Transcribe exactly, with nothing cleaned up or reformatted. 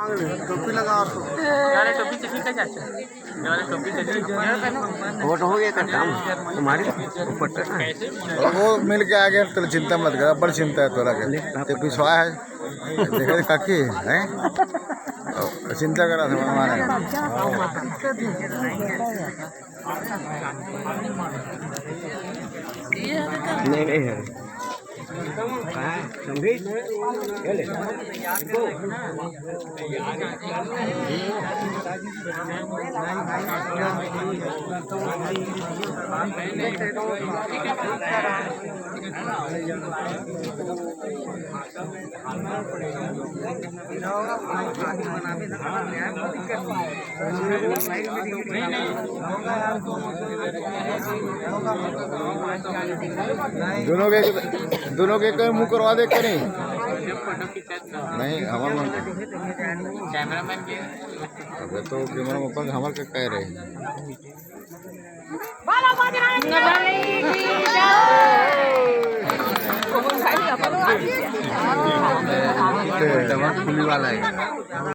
टोपी लगा और तो। यार, टोपी चाहिए क्या चाचा? यार, टोपी चाहिए। वोट हो गया का काम तुम्हारी? ऊपर तक ना। वो मिल के आ गए तो चिंता मत कर, बड़ चिंता है तोरा के। ते पिछवा है, देखे काकी है, चिंता करा था हमारे। नहीं, नहीं है। कहाँ है? समझी? ये ले। दोनों के, दोनों के कोई मुंह करवा दे करें। नहीं, हमारे मन। कैमरामैन के। अबे तो कैमरा में अपन हमारे के कह रहे हैं। डबल फुली वाला है।